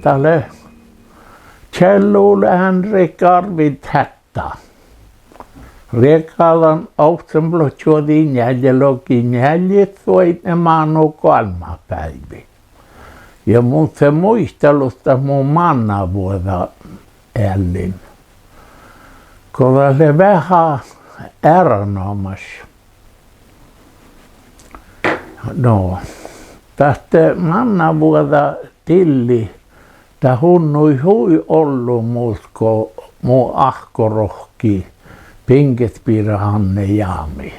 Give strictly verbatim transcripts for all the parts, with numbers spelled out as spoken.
Ale Kjell Ole Henrik Arvid Hætta. Riegádan ovccinuppelotčuođi njealljelogi njealjit vuoidne mánu goalmmát beaivi. Ja mun de muitalus dat mu mánnávuođa eallin. Go dat lea veahá erenoamáš. No, dat mánnávuođa dilli, dat unnui hui ollu mus go mu áhkku rohkki Binget Bira Hanne Jámi.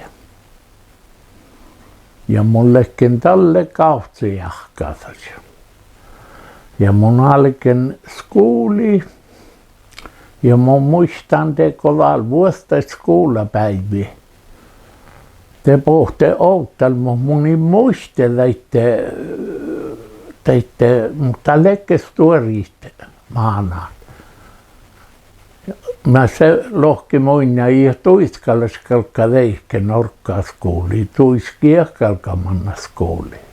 Ja mun ledjen dalle gávcciáhkásaš. Ja mun álgen skuvlii. Ja mun muittán de go dál vuosttaš skuvlabeaivi, de bohte ovdal, muhto mun in muitte daidda, daidda, muhto dat ledje stuorit mánát. Mas lohke munnje, ii duiskalaš galgga deike Norgga skuvlii, duiskit eat galgga mannat skuvlii.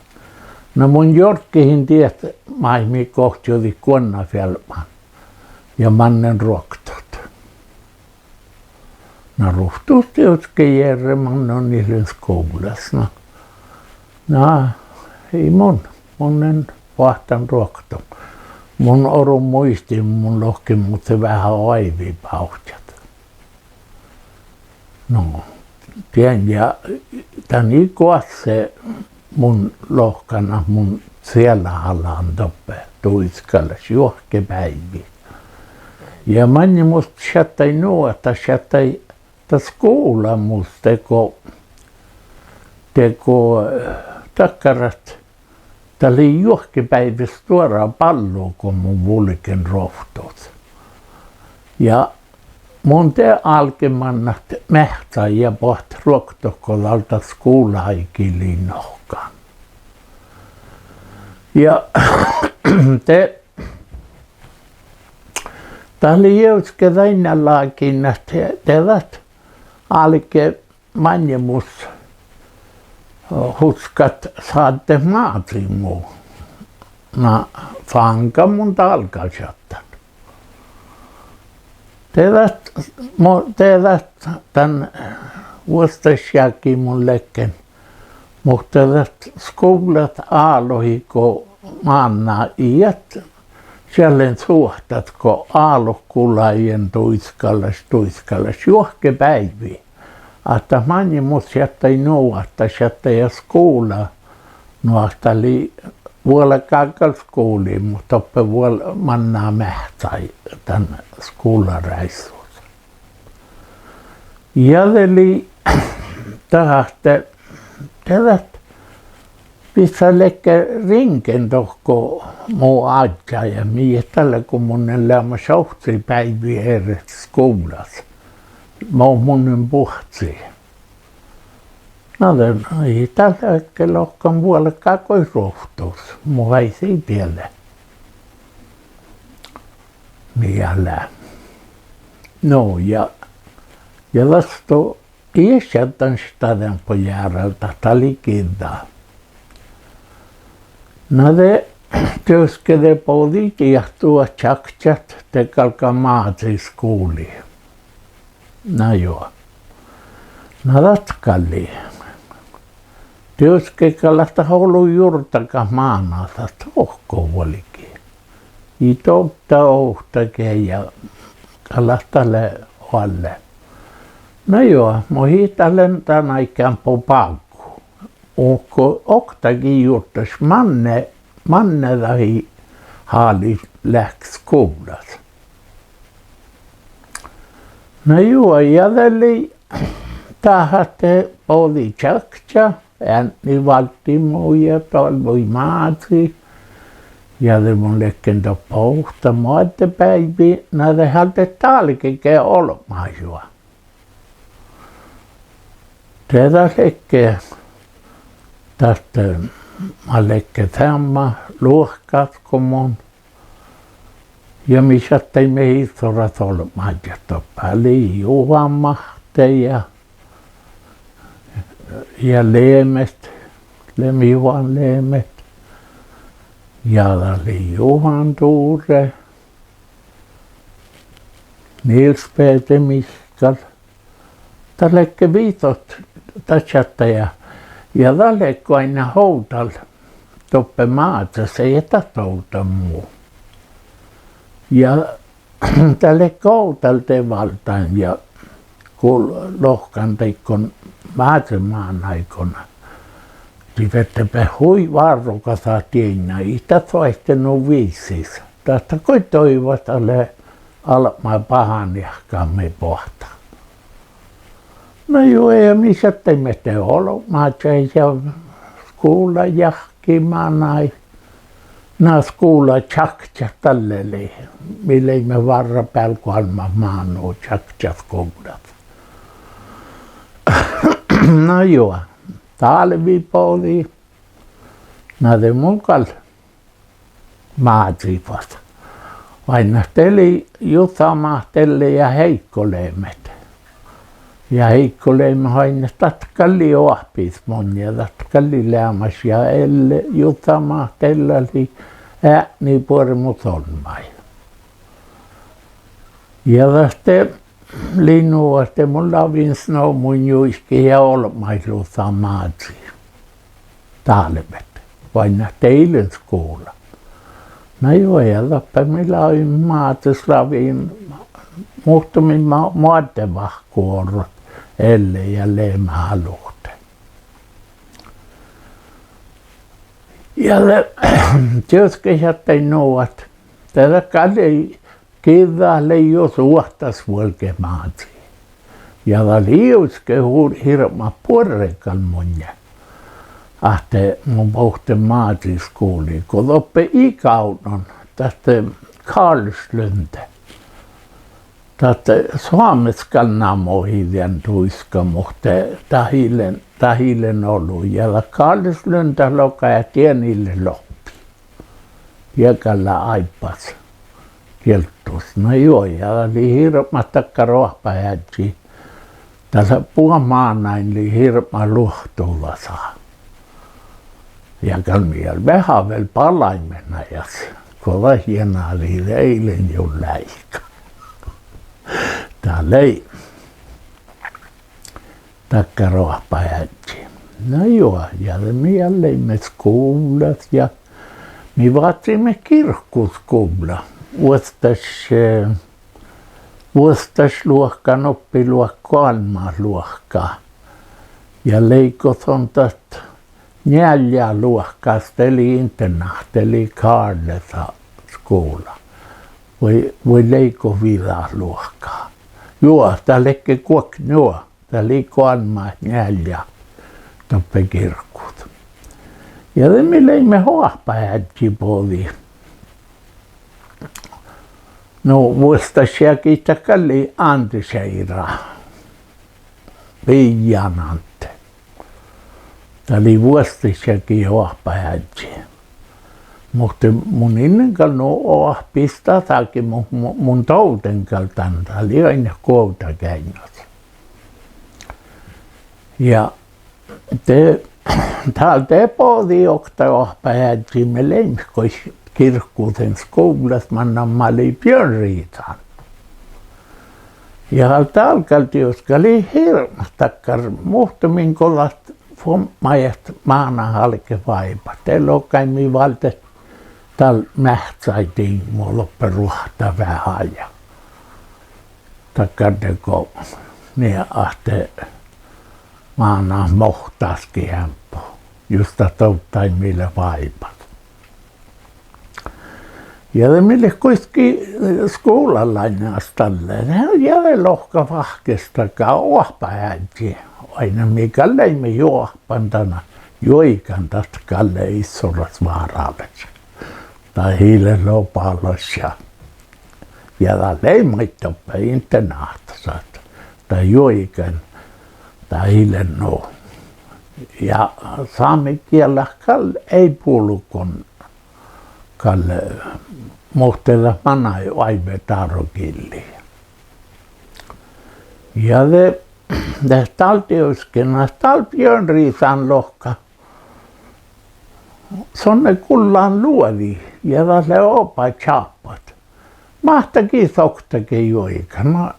Na mun jorggihin diet maid mii gohčodit guonnafielbmán ja mannen ruoktot. Na ruovttus dieđusge jierre mannomilis lean skuvllas, na. Na, ii mun, mun lean boahtán ruoktot. Mun orun muitit, mun lohken, muhto veahá oaivvi bávččat. No, dien ja dan ii goassege mun lohkan ahte mun ciela lean doppe duiskalaš juohke beaivvi. Ja maŋŋel mus šattai nu ahte šattai dat skuvla mus dego, dego, eh, dakkarat, dat lei juohke beaivvi stuorra ballu go mun vulgen ruovttus. Ja mun de álgen mannat meahccái ja bohtet ruoktot go dál dat skuvlaáigi lei nohkan. Ja de dat lei dieđusge dainna lágiin ahte de dat álge maŋŋemus huskat sáddet Mázii mu. Na, fáŋga mun dál gal šattan. De dat, mo-, de dat dan vuosttaš jagi mun ledjen. Muhto dat skuvllat álohii go mánná ieš, šat lean suohtas go álohii gulai duiskalaš, duiskalaš juohke beaivvi. Ahte maŋŋel mus šattai nu ahte šattai skuvla, nu ahte dat lei vuolgá gal skuvlii, muhto doppe vuol-, mannat meahccái dan skuvlareissus. Ja de lei dat ahte, de dat, vissa ledje riŋgen dohko mu áddjá ja mii dalle go mun lean leamaš ovcci beaivvi eret skuvllas. Mo mun lean buohcci. Na de, ii dat ledje lohkan vuolgá goit ruovttus, muhto ii diele. Mii lea. No ja, ja dasto ieš dan šaddan po jearaldat dat lei giđđa. Na de, dieđusge de bođii diehtu čakčat de galgá Mázii skuvlii. Na juo. Na dat gal lei. Dieđusge gal dat olu jurdagat máná dat dohko vuolgit. Ii dovdda ovtta ge ja gal dat lea oalle. Na juo, mo ii dat lean dan áigge ámpo bággu. Go oktage jurddaš manne, manne dat ii hálit leat skuvllas. Na juo, ja de lei dat ahte bođii čakčat, eadni válddii mu ja doalvui Mázii. Ja de mun ledjen doppe ovtta moadde beaivvi, na de álge dálkege olbmát juo. De dat ledje, dat, eh, mat ledje seamma luohkás go mun. Ja mii šattaimet issorat olbmážat doppe, lei Juhán Máhtte ja, ja Lemet, Lemi Juhán Lemet. Ja dat lei Juhán Dure, Nils Peder Mihkkal. Dat ledje viđot dat čađa ja, ja dat ledje oaidná ovdal doppe Mázes, ii dat ovdal mu. Ja dat ledje ovdal de váldán ja go lohkan dego Mázes mánáiguin, dii fertebe hui várrogasa dieinna, ii dat soaitá nu viissis. Dat goit doivvat dat lea albma baháneahkami boahtá. Na juo, ja mii šattaimet de olbmážaid ja skuvlajahki mánáid. Na skuvlačakčat dalle lei, mii leimmet várra beal goalmmát mánu čakčat skuvllas. Na juo, dálvi bođii. Na de mun gal Mázii fas. Oainnát de lei Jussa Máhte Elle ja Heikko Lemet. Ja Heikko Lemet oainnát dat gal lei oahpis munnje, dat gal lei leamaš ja Elle, Jussa Máhte Elle lei eadni buoremus olmmái. Ja dat de lei nu ahte mun lavejin snovvui juiket ja olbmájin Jussa Mázii dálvet. Oainnát de ii lean skuvla. Na juo, ja doppe mii lavejit Mázes, lavejit, muhtumiin mo-, moadde vahku orrut Elle ja Lemet luhtte. Ja de, dieđusge šattai nu ahte de dat gal lei, giđđat lei juo suohtas vuolgit Mázii. Ja dat lei dieđusge hu-, hirbmat buorre gal munnje ahte mun bohten Mázii skuvlii go doppe ii gávdnon, dat Karlslunde. Dat soames gal namahii dien duiska, muhto dat ii lean, dat ii lean olu. Ja dat Karlslunde logai ahte dien ii lean lohpi. Die gal lea áibbas gieldus. Na juo, ja dat lei hirbmat dakkár oahpaheaddji. Dat lea buot mánáin lei hirbmat luohtu dasa. Ja gal mii veahá vel balaimet na jus go dat jienalii, de ii lean juo leaika. Dat lei dakkár oahpaheaddji. Na juo, ja de mii leimmet skuvllas ja mii vácciimet girkus skuvlla. Vuosttaš, eh, vuosttaš luohkán, nuppit luohkát, goalmmát luohkát. Ja leigo son dat njealját luohkás, de lei internáhta, lei Kárášjoga skuvla. Vai, vai leigo viđát luohkát? Juo, dat ledje guokte juo. Dat lei goalmmát, njealját doppe girkus. Ja de mii leimmet oahpaheaddji bođii. Nu, vuosttaš jagi dat gal lei Ánde Seira, Bijan Ánde. Dat lei vuosttaš jagi oahpaheaddji. Muhto mun in gal nu oahpis dasage, mu-, mu-, mun dovden gal dan, dat lei ain Guovdageainnus. Ja de, dál de bođii okta oahpaheaddji, mii leimmet goit girkus, dan skuvllas man namma lei Bjørn Risan. Ja dál gal dieđusge lei hirbmat dakkár, muhtumin go dat fuobmájet mánát álget váibat, de logai mii váldet dál meahcái diŋgmu doppe ruohtta veahá ja dakkár dego, nie ahte mánát mohtásge eambbo, jus dat dovddai mii leat váibat. Ja de mii leat goitge skuvlalainnas dalle, ja de lohká fáhkkestaga oahpaheaddji. Oaidná mii gal leimmet oahppan dan, juoigan, dat gal lei issoras váralaš. Dat ii lean lobalaš ja, ja dat lei maid doppe internáhtas, dat juoigan, dat ii lean nu. Ja sámegielat gal eai bulgon gal, muhto dat manai oaivve dárogillii. Ja de, de dál dieđusge, na dál Bjørn Risan lohká Son lea gullan luođi ja dat lea oba čáppat. Máhttá gii oktage juoigat? Na,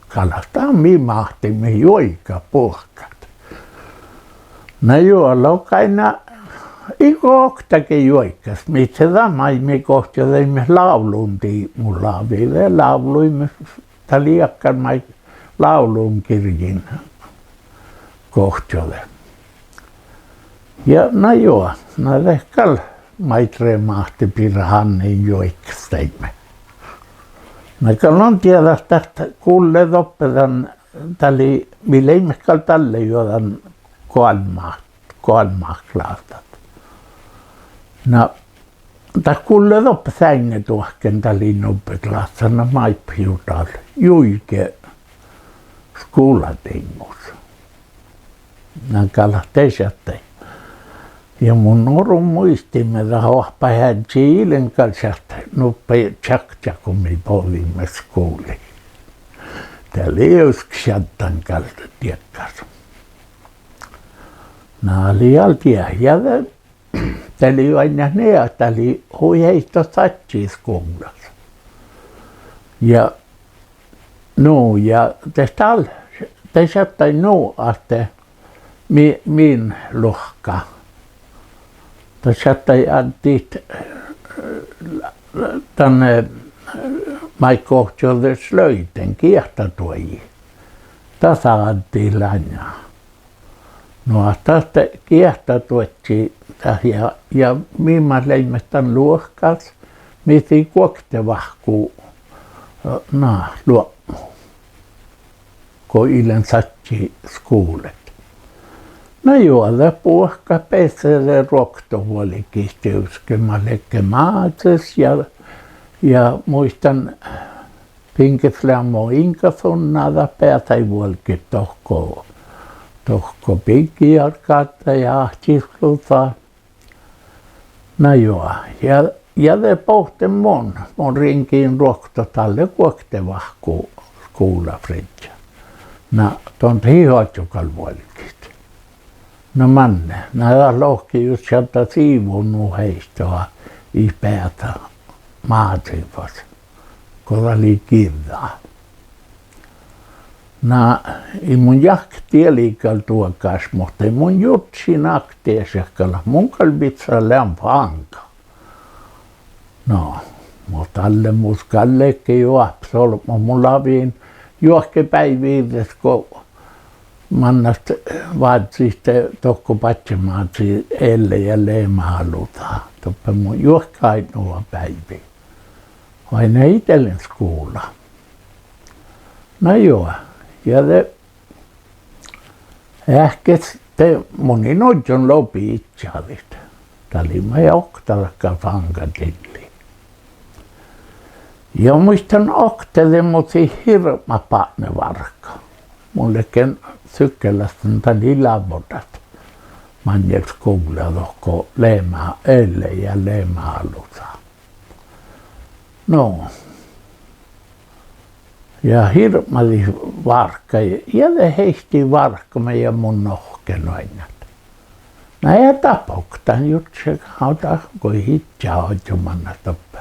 gal dat mii máhtiimet juoigat buohkat. Na juo, logai, na, iigo oktage juoigat, mii de dat maid mii gohčodeimet lávlun dihmu lávii, de lávluimet, dat lei dakkár maid lávlungirjji gohčode. Ja na juo, na de gal maid remáhtti birra han in juoigat deimet. Na gal don dieđát ahte gullii doppe dan, dat lei, mii leimmet gal dalle juo dan goalmmát, goalmmát klássat. Na dat gullii doppe seaingeduohken, dat lei nubbe klássat, na maid gal dal juige skuvladiŋus. Na gal dat dešattai. Ja mun orun muittán, dat oahpaheaddji ii lean gal šat nubbe čakčat go mii bođiimet skuvlii. Dat lei dieđusge šaddan gal diekkár. Na lei dal die-, ja de, dat lei juo ain nie, dat lei hui heittot sadji skuvllas. Ja nu ja de dal, de šattai nu ahte mi-, min luohkká, dat šattai addit dan, eh, maid gohčodedje løiden, giehtaduoji. Dasa addit lea ain. Nu ahte dat giehtaduodji dat ja, ja mii leimmet dan luohkás, mii dii guokte vahku, na, luopmu, go ii lean sadji skuvlat. Na juo, de buohkat beassá de ruoktot vuolgit dieđusge mat ledje Mázes ja, ja muittán, Biŋgis lea mo Inga Sunna, dat beasai vuolgit dohko, dohko Biŋgiárgádda ja Áhčis lusa. Na juo, ja, ja de bohten mun, mun riŋgejin ruoktot dalle guokte vahku skuvlafriddja. Na don dii oaččut gal vuolgit. Na manne, na dat lohke jus šaddá siivvu nu heittot, ii beasa Mázii fas, go dat lei giđđa. Na, ii mun jahkán dieđe gal duogáš, muhto mun jurddašin ahte dieđusge gal mun gal viss lean fáŋga. No, muhto dalle mus gal ledje juo oahpes olbmot, mun láven juohke beaivvi iđđes go mannat vázzit dohko badjemázii Elle ja Lema lusa. Doppe mun juohke aidno beaivvi. Oaidnen ii de lean skuvla. Na juo, ja de eahkes de mun in ožžon lobi idjadit. Dat lei maid okta dakkár fáŋgadilli. Ja muittán okta de mus lei hirbmat bátnevárka. Mun ledjen sykkelastan dan ii lávvordat maŋŋel skuvlla dohko Lema Elle ja Lema lusa. No, ja hirbmadit várkkaid ja de heittii várkkamin ja mun nohken oainnát. Na ja dat boktan jurddašedje, dat go idja ožžo mannat doppe.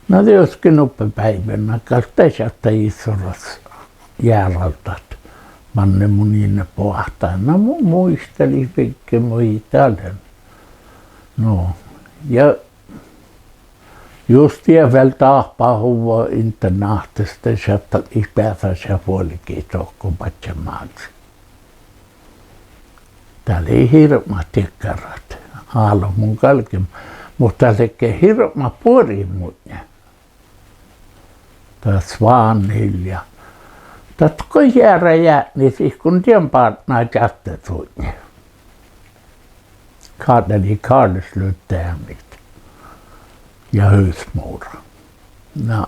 Na dieđusge nubbe beaivvi, na gal de šattai issoras jearaldat manne mun in boahtán. Na mun muitalit vigge mo ii dat lean. No, ja jus die vel dáhpáhuvvo internáhtas, de šattai, ii beasa šat vuolgit dohko badjemázii. Dat lei hirbmat diekkárat. Álo mun galgen, muhto dat ledje hirbmat buorit mudne. Dat Svanhild ja dat go jearaiidnit, go dien bártná částesudni. Kárdeli Karlslytteanit ja husmora. Na,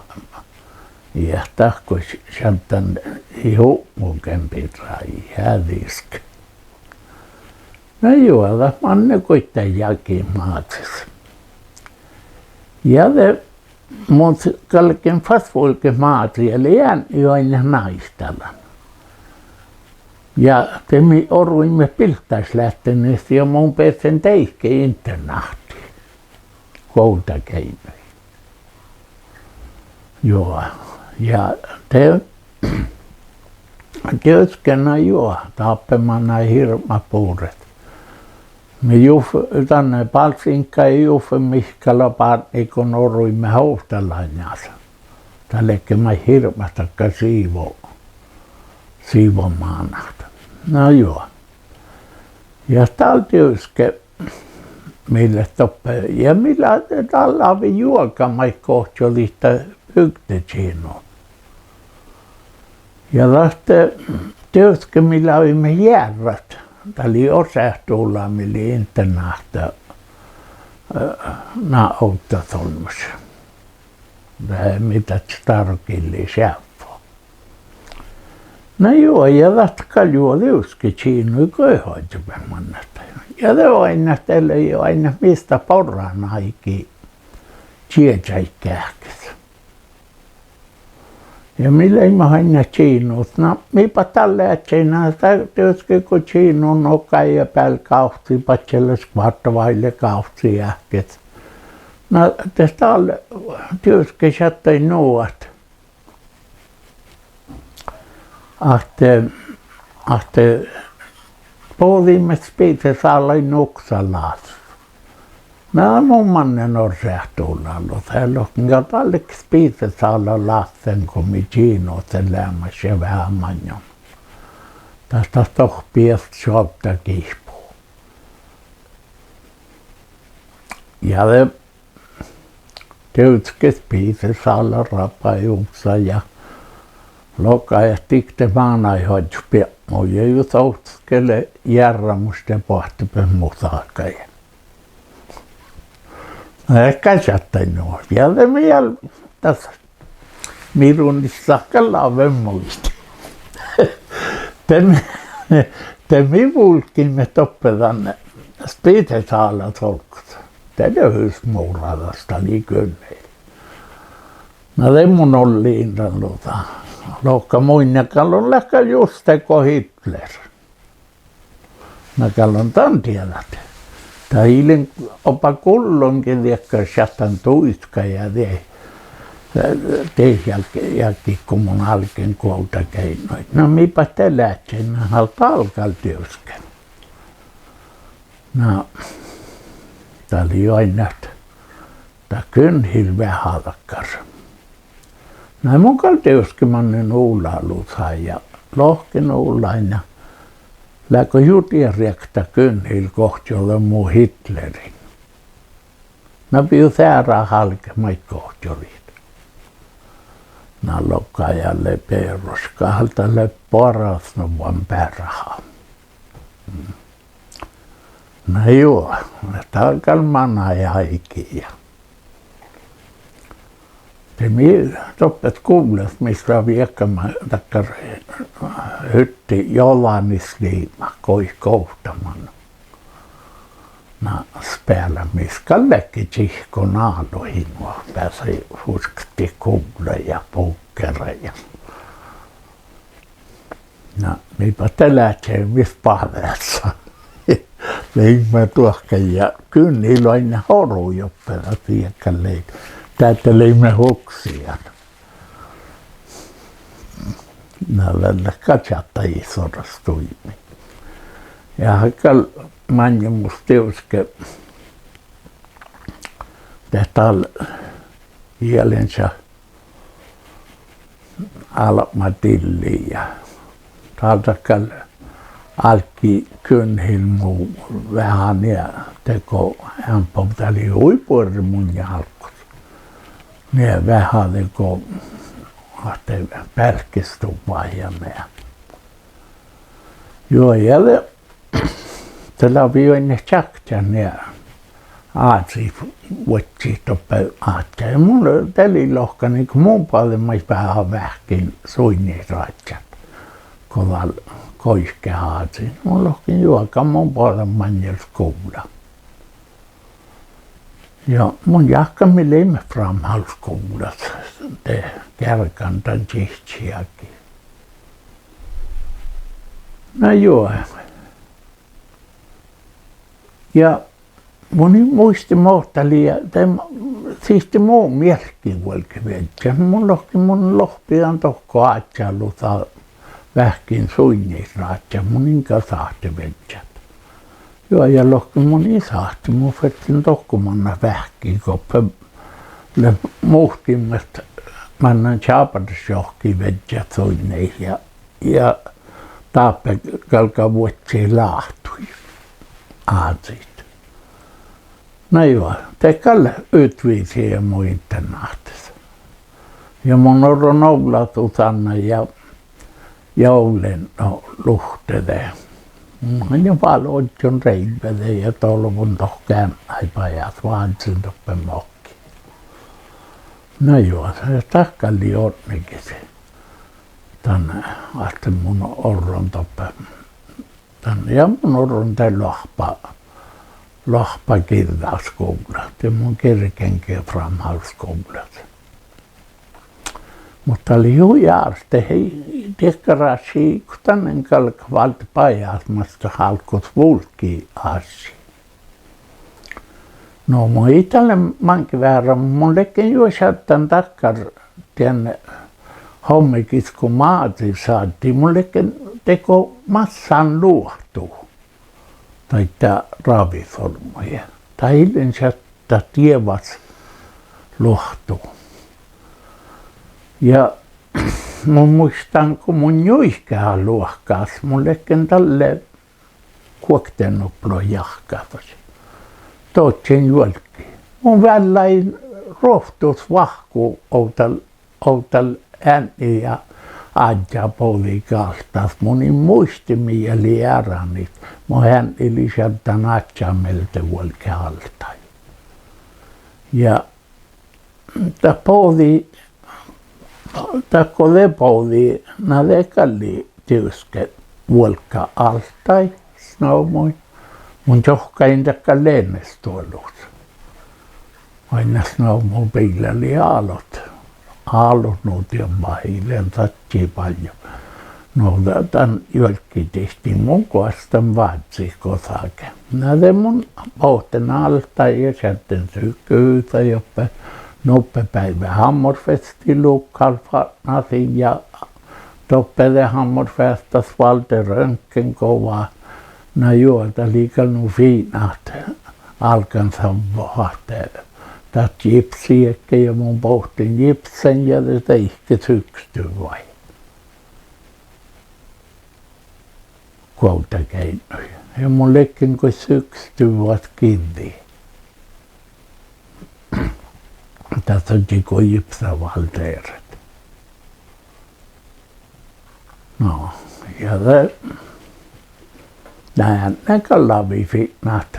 ja dat go š-, šaddan ii hupmugen birra, ii heađiske. Na juo, dat manne goit jagi Mázes. Ja de mun galgen fas vulget Mázii ja lei eadni oaidne náitalan. Ja de mii oruimet Bilttášleattenis ja mun bessen deike internáhttii Guovdageainnui. Juo, ja de dieđusge na juo dáppe manai hirbmat bures. Mii juf-, danne Bálsiŋgga ja Juffe Mihkkala bártniiguin oruimet ovttalanjas. Dat ledje maid hirbmat dakkár sivo-, sivománát. Na juo. Ja dál dieđusge mii leat doppe ja mii lea-, dál lávii juoga maid gohčodit bygdečinuin. Ja dat, dieđusge mii láviimet jearrat, dat lei Ošeahtoluhttá, mii lei internáhta, eh, na ovddas olmmoš. De mii dat stárogillii šeavvo. Na juo, ja dat gal juo dieđusge činui goit oažžut manne. Ja de oainnat, de lei oainnat mis dat borranáigi čiežaid geahkes. Ja mii leimmet oainnat činut, na mii bat dál leaččain, na dat dieđusge go činut nogai ja beal gávcci, badjelaš kvártavaile gávcci eahkes. Na de dál dieđusge šattai nu ahte, ahte, ahte bođiimet spisesálaid nuksalás. Na mun mannen Ošeahtoluhttá, lohken gal dál ledje spisesála lássen go mii činut de leamaš ja veahá maŋŋá. Dat, dat dohppii šovddagihppu. Ja de dieđusge spisesála rabajuvssa ja logai ahte diktet mánáid oažžut biepmu ja jus ovttas gal lea jearramuš de boahtte be mu sáhkai. Na gal šattai nu. Ja de mii gal das Mironis dat gal lávii muitit. De mii, de mii vulggiimet doppe dan spisesála olggos. De lea hui smurradas, dat lei Gunnhild. Na de mun ollen dan lusa. Lohká munnje gal lea gal juste go Hitler. Na gal dan dieđát. Dat ii lean oba gullonge diekkár šattan duiska ja die-, die jal-, jagi go mun álgen Guovdageainnui. Na mii bat de leaččain, na dál gal dieđusge. Na dat lei oainnat dat Gunnhild veahá dakkár. Na mun gal dieđusge mannen Ulla lusa ja lohken Ullain ja leago hui dieđe riekta Gunnhild gohčoduvvo mu Hitlerin. Na bijos eará álgit maid gohčodit. Na logai ale beroška, dat lea boarásnuvvan bearhá. Na juo, dat gal manai áigi ja de mii doppe skuvllas mis lávii eakkama dakkár hytti jođánis liima goit govtta man. Na spealat mis gal ledje čihkon álo, in go beasai fuškadit guvlii ja bukkera ja Na mii bat de leaččain mis báhcása. Leimmet duohkái ja Gunnhild oainnat oruid doppe, dat ii gal lei, dál de leimmet huksiin. Na dat lea gal šattai issoras duimmi. Ja gal maŋimus dieđusge de dál, ii lean šat álbmotdilli ja dál dat gal álggii Gunnhild mu veahá nie dego eambbo, dat lei hui buorre munnje álggos. Nie veahá dego ahte bealkestuvvá ja nie. Juo, ja de, de lávii oainnat čakčat nie ázii vuodjit doppe ádjá. Ja mun, de lei lohká go mun boađen maid veahá veahkkin suinniid rádjat go dál goike ázii. Mun lohken juoga mun boađen maŋŋel skuvlla. Ja mun jáhkán mii leimmet framhaldsskuvllas, de geargan dan čihčči jagi. Na juo. Ja mun in muitte mo dat lei, de, sihte mu mielkki vuolgit viežžat. Mun lohken, mun lohpi dan dohko áhčči lusa veahkkin suinniid rádjat, mun in gal sáhte viežžat. Juo, ja lohken mun in sáhte, mun ferten dohko mannat veahkki go lea muhtimat mannan čábarašjohkii viežžat suinniid ja, ja dáppe galgá vuodjit láhtui ásiid. Na juo, de gal utvizii mu internáhtas. Ja mun orron ovllasusanna ja, ja ovllin, no, luhtte de. Mun lean vál ožžon reivve de ja dolvon dohko eadnái bajás, vázzin doppe mohkii. Na juo, dat gal lei odne gis. Dan ahte mun orron doppe. Dan, ja mun orron de loahpa, loahpa giđđaskuvlla, de mun girken ge framhaldsskuvllas. Muhto dat lei hui ártet, ii diekkár ášši go dan galgat váldit bajásmastat álggos vulggit ášši. No mun ii dalle máŋgga vearra, mun ledjen juo šaddan dakkár dien hommegisko mázi šaddii, mun ledjen dego massán luohtu daidda rávisolmmoide. Dat ii lean šaddat dievas luohtu. Ja mun muittán go mun njuiken luohkás, mun ledjen dalle guoktenuppelogi jahkásaš. Dohko juolggii. Mun veallái ruovttus vahku ovdal, ovdal eadni ja áddjá bođii gáltás. Mun in muitte mii lei earánit. Mu eadni lei šaddan ádjá mielde vuolgit áltái. Ja dat bođii, dat go de bođii, na de gal lei dieđusge vuolgga áltái, snovvui. Mun čohkkájin dakkár lenestuolus. Oainnát snovvu biilla lei álot, álot nu dievva ii lean sadji bállju. No, da-, dan juolggidivttiin, mun goasttan vázzit gosage. Na de mun bohten áltái ja šadden sykkehusa doppe. Nuppe beaivve hámmorfestilokál fatnasiin ja doppe de hámmorfestas válde røntgengova. Na juo, dat lei gal nu fiinna ahte álgán savvo ahte dat gipsejiekke ja mun bohten gipsen ja de deike sykstuai Guovdageidnui. Ja mun ledjen goit sykstuvat giđđi. Dat ožžo go gipsa válde eret. No, ja de, na, na gal lávii fitnat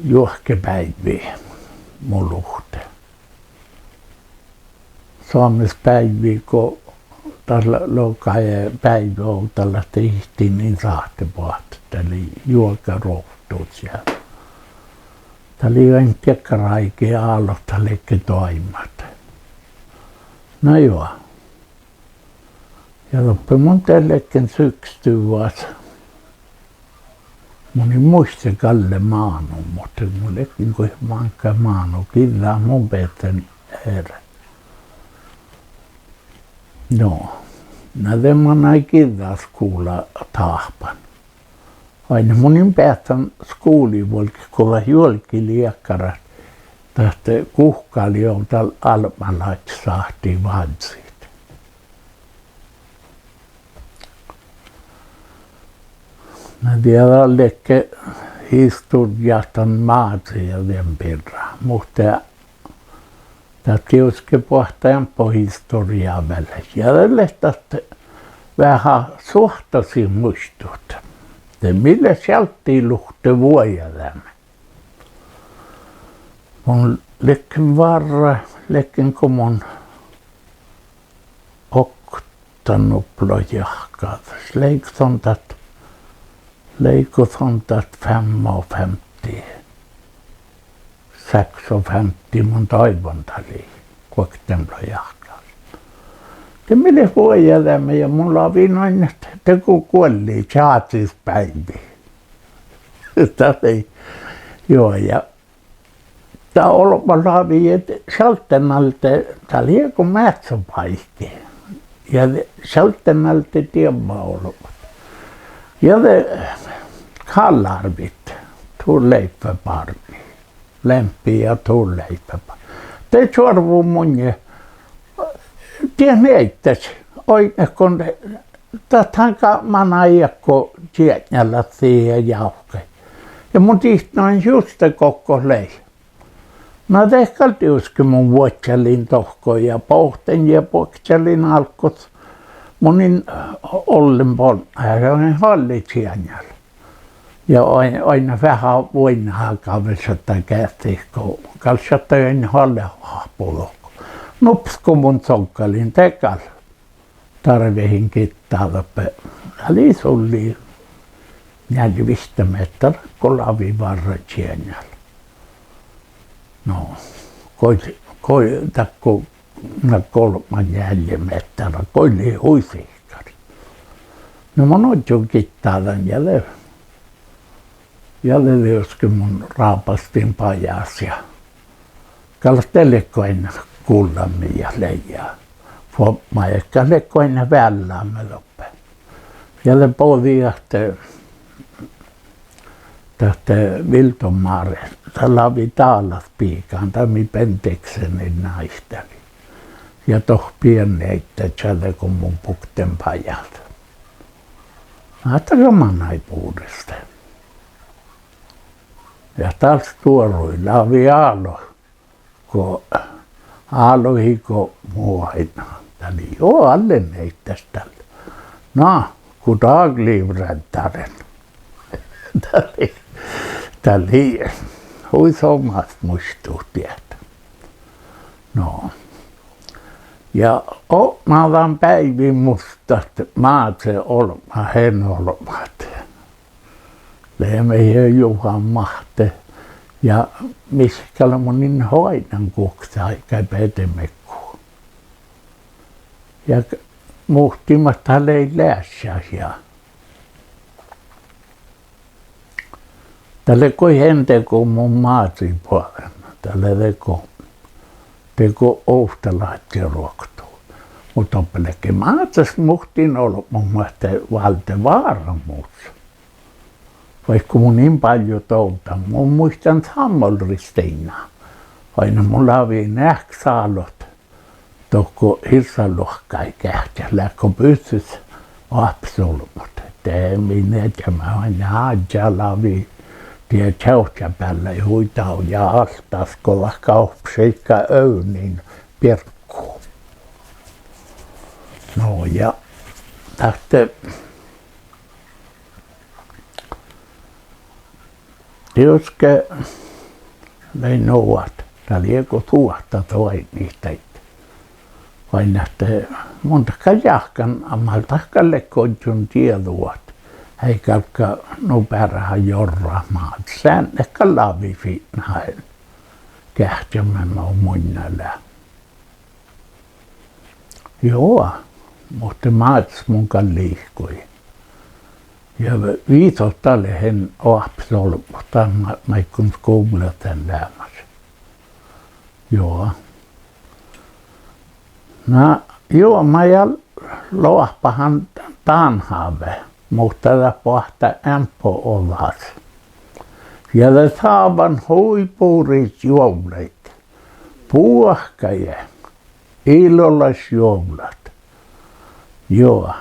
juohke beaivvi mu luhtte. Soames beaivvi go dat logai beaivvi ovdal ahte ihttin in sáhte boahtit, dat lei juoga ruovttus ja dat lei ain diekkár áigi álot dat ledje doaimmat. Na juo. Ja doppe mun de ledjen sykstuvat. Mun in muitte galle mánu, muhto mun ledjen goit máŋga mánu, giđđat mun beassen eret. No, na de manai giđđaskuvlatáhpán. Oainnát mun in beassan skuvlii vuolgit go dat juolggi lei dakkárat, dat guhká lei ovdal albmálaččat sáhtii vázzit. Na dieđán ledje historjjá dan mázi ja dien birra, muhto dat dieđusge boahtá eambbo historjjá vel. Ja de lea dat veahá suohttasiid muittut. De mii leat šalddit luhtte vuojadeami. Mun ledjen várra, ledjen go mun oktanuppelogi jahkásaš, lei go son dat, lei go son dat femogfemti, seksogfemti, mun doaivvan dat lei guoktenuppelogi jahkásaš. De mii leat vuojadeami ja mun láven oainnat dego guolli čáhcis beaivvi. Dat lei, juo, ja dat olbmot lávejedje šaltten alde, dat lei go meahccabáiki. Ja de šaltten alde dievva olbmot. Ja de kallárvit, Torleiffe bártnii. Lempi ja Torleiffe bár-, de čuorvu munnje, diet nieiddaš, oidne go, dat han gal manai eakko čiekŋalat ja jávkkai. Ja mun dihten juste gokko lei. Na de gal dieđusge mun vuodjalin dohko ja bohten ja buokčalin álggos. Mun in ollen bolmma, ja in oalle čieŋal. Ja oai-, oainnat veahá vuoiŋŋa gávešat geahččat go gal šattai in oalle oahppo dohko. Nupes go mun coggalin, de gal dárvehin gitta doppe. Ja lei sullii njeallje vihtta mehtera go lávii várra čieŋal. No, goit, goit dakko, na golbma, njeallje mehtera, goit lei hui sihkkar. No mun ožžon gitta dan ja de, ja de dieđusge mun rábastin bajás ja gal de lei go ain gullan mii ja lei ja fuobmá, gal lei go ain vealláme doppe. Ja de bođii ahte, ahte Vildon Máret, dat lávii Dálas bigáin, dat mii Bendiksenii náitalii. Ja dohko Bienneidda čađe go mun bukten bajás. Ahte gal manai bures de. Ja dál stuorui lávii álo, go, álohii go mu oaidnán. Dat lei juo alle nieiddaš dalle. Na, goddag, livräddaren. Dat lei, dat lei hui somás muittut diet. No. Ja otná dan beaivvi mus dat Máze olbmát, Heno olbmát. Leame ja Juhán Máhtte ja Mihkkala, mun in oaidnán guokte áigái bedemeggu. Ja muhtimat dat lei leaššat ja dat lei goit ain dego mu Mázii boađen, dat lei dego, dego ovttaláhkki ruoktu. Muhto doppe ledje Mázes muhtin olbmot mat de válde váramus. Vaikko mun in bállju dovdan, mun muittán Sámmol Ristiinna. Oaidne mun lávejin eahkes álot dohko Hirsaluohkái geahččat, leat go bysses oahpes olbmot. De mii iežamet oaidne áddjá lávejit, die čavččabeallái hui dau ja áltás go dat gávppašeikká ovdnin bierggu. No ja, dat dieđusge lei nu ahte dat lei go suohtas oaidnit daid. Oaidne ahte mun dat gal jáhkán, a-, ma dat gal ledje ožžon dieđu ahte eai galgga nu beare jorrat Mázes, ean gal lávii fitnat geahččamin mo munnje lea. Juo, muhto Mázes mun gal liikojin. Ja visot dat lea han oahpes olbmot, dat ma-, maiddái skuvllas leamaš. Juo. Na, juo, ma ja loahpahan dán háve, muhto dat boahtá eambbo ođas. Ja de sávan hui buriid juovllaid. Buohkaide, ilolaš juovllat. Juo.